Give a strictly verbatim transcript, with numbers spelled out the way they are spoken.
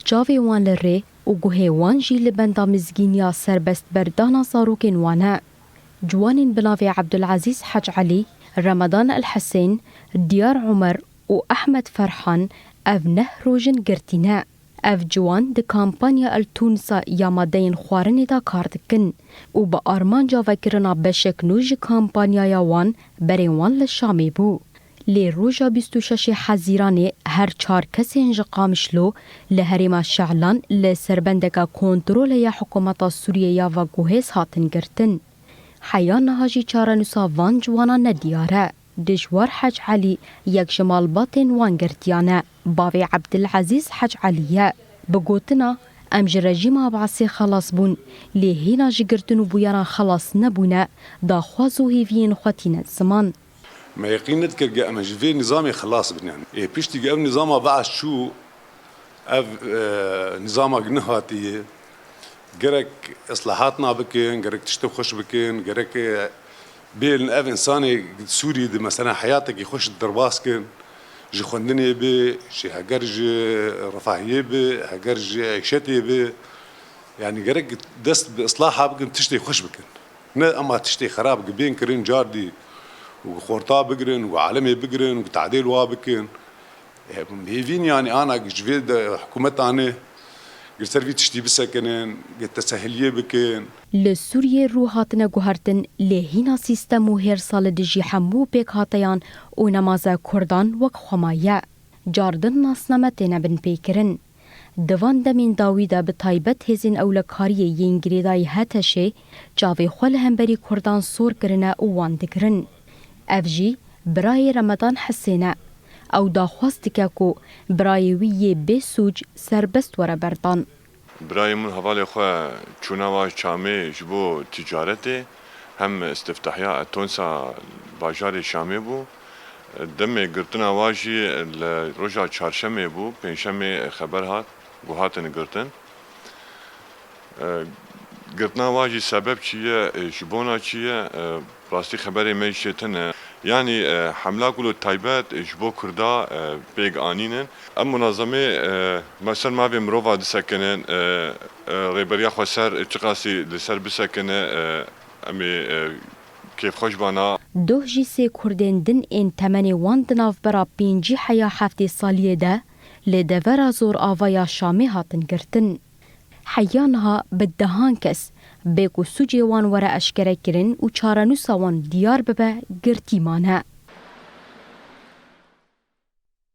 çavê wan li rê û guhê wan jî li benda mizgîniya serbestberdana zarokên wan e. Ciwanên bi navê Ebdulezîz Hec Elî, Remedan El Hesên, Diyar Omer û Ehmed Ferhan ev neh roj in girtî ne. Ev ciwan di kampanya El Tunsa ya madeyên xwarinê de kar dikin û bi armanca vekirina beşek nû ji kampanyaya wan berê wan li Şamê bû. Lê roja bîst û şeş Hezîranê her çar kesên ji Qamişlo li herêma Şehlan li serbendeka kontrolê ya hikûmeta Sûriyê ya veguhêz hatin girtin. Heya niha jî çarenûsa van ciwanan nediyar e. Dijwar Hec Elî yek ji malbatên wan girtiyan e. Bavê Ebdilezîz Hec Elî ye. Bi gotina, "Em ji rejîma Ebasê xelas bûn, lê hîna ji girtin û bûyeran xelas nebûne, daxwaz û hêviyên xwe tîne ziman." Me yeqîn nedikir ge em ji vê nîzamê xilas bin, yanî. Ê piştî ge ev nîzama Beas çû, ev, e, nîzama ge nehatiye, gerek islahatna bikin, gerek tiştê xweş bikin, gerek, e, bêlin ev insanê Sûrî di, mesela, heyatekî xweş derbas kin, ji xwendinê bi, ji heger ji refahiyê bi, heger ji eyşetê bi, yanî gerek dest bi islaha bikin, tiştê xweş bikin. Ne ema tiştê xerab gi bên kirin cardî û gi xorta bigirin û alemê bigirin û gi tadêl wa bikin. E, hêvîn yanî ana gi ji vê de hikûmetanê gi ser vî tiştî bisekinin, gi tesehiliyê bikin. Li Sûriyê rû hatine guhertin, lê hîna sîstem û hêrsa li dijî hemû pêkhateyan û nemaza Kurdan wek xwe maye. Cardin nasname têne binpêkirin. Di van demên dawî de bi taybet hêzên ewlekariyê yên girêdayî HTŞê çavê xwe li hemberî Kurdan sor kirine û wan digirin. Ev jî birayê Remedan Hesên e. Ew daxwaz dike ku birayê wî yê bê sûc serbest were berdan. Birayê min hevalê xwe çûna wa Şamê ji bo ticaretê, hem istiftahiya Etonsa bajarê Şamê bû. Demê girtina wa jî li roja çarşemê bû, pêncşemê xeber hat, ku hatin girtin. E, girtina wa jî sebeb çi ye, e, ji bona çi ye, e, rastî xeberê me jî çêtine. Yanî, e, hemla ku li taybet, e, ji bo Kurda, e, pêk anînin. Em munazemê, e, me ser mavê mirova disekinin, e, e, rêberiya xweser, e, çiqasî li ser bisekine, e, em ê, e, kêfxweş bana. Doh jî sê Kurdên din ên temenê wan di navbera pêncî heya heftê saliyê de li devera Zoravaya Şamê hatin girtin. Heya niha bi dehan kes bê ku sûcê wan were eşkerekirin û çarenûsa wan diyar bibe, girtî mane.